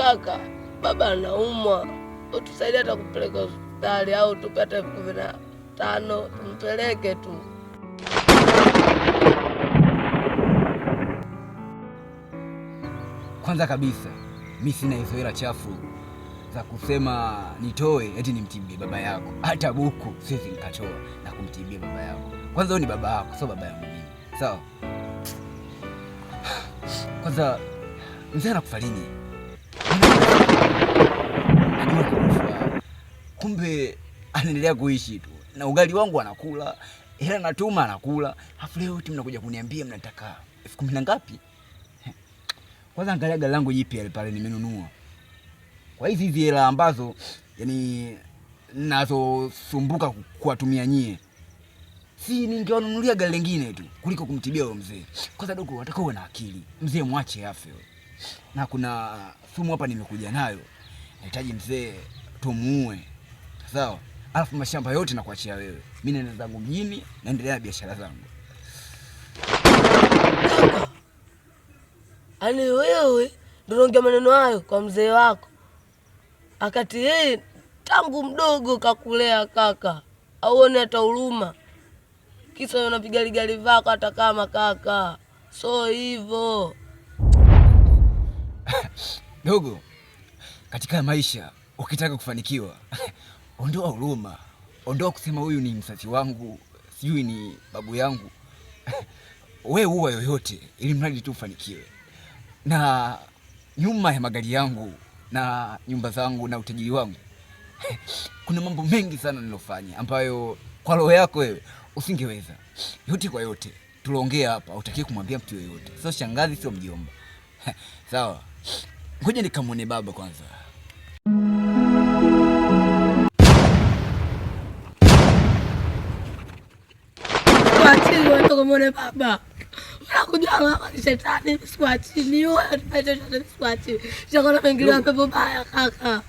Kaka, baba anaumwa, utusaidie hata kupeleka hospitali au tupe hata 15,000 tumpeleke tu. Kwanza kabisa mi sina hizo hela chafu za kusema nitoe eti nimtibie baba yako. Hata buku siwezi nikatoa na kumtibia baba yako. Kwanza wewe ni baba yako, sio baba yangu mimi. Sawa? Kwanza mzee anakufa lini? Najua anakufa. Kumbe anaendelea kuishi tu. Na ugali wangu anakula, hela natuma anakula. Alafu leo eti mnakuja kuniambia mnataka 10,000 na ngapi? Kwanza angalia gari langu jipya pale nimenunua. Kwa hizi hizi hela ambazo yani nazosumbuka kuwatumia nyie, si ningewanunulia gari lingine tu kuliko kumtibia huyo mzee. Kwanza dogo, nataka uwe na akili. Mzee mwache afe. Na kuna sumu hapa nimekuja nayo, nahitaji mzee tumuue, sawa? Alafu mashamba yote nakuachia wewe. Mimi naenda zangu mjini, naendelea na biashara zangu. Yaani wewe ndio unaongea maneno hayo kwa mzee wako, akati yeye tangu mdogo kakulea kaka, auone hata huruma, kisa unapiga ligali vako hata kama kaka, so hivyo Dogo, katika maisha ukitaka kufanikiwa ondoa huruma, ondoa kusema huyu ni mzazi wangu, sijui ni babu yangu. Wewe uwa yoyote ili mradi tu ufanikiwe. Na nyuma ya magari yangu na nyumba zangu na utajiri wangu kuna mambo mengi sana nilofanya ambayo kwa roho yako wewe usingeweza. Yote kwa yote tuliongea hapa, hutakiwi kumwambia mtu yoyote, sio shangazi, sio mjomba. Sawa, ngoja nikamwone baba kwanza. Sikuachii wewe baba. Unakuja mama ni shetani, sikuachii. Ni wewe shetani, sikuachii. Shakona mengilia pepo baya kaka.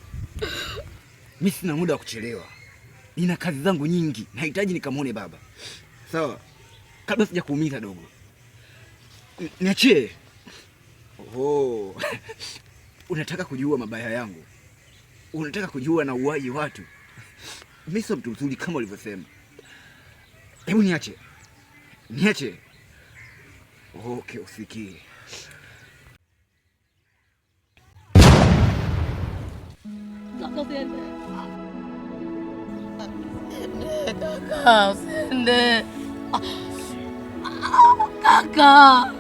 Mimi sina muda wa kuchelewa, nina kazi zangu nyingi, nahitaji nikamwone baba. Sawa, kabla sija kuumiza dogo, niachie. Oho. Unataka kujua mabaya yangu, unataka kujua na uwaji watu. Mimi sio mtu mzuri kama ulivyosema. Hebu niache, niache. Okay, usikie. Kaka usiende. Kaka usiende. Kaka.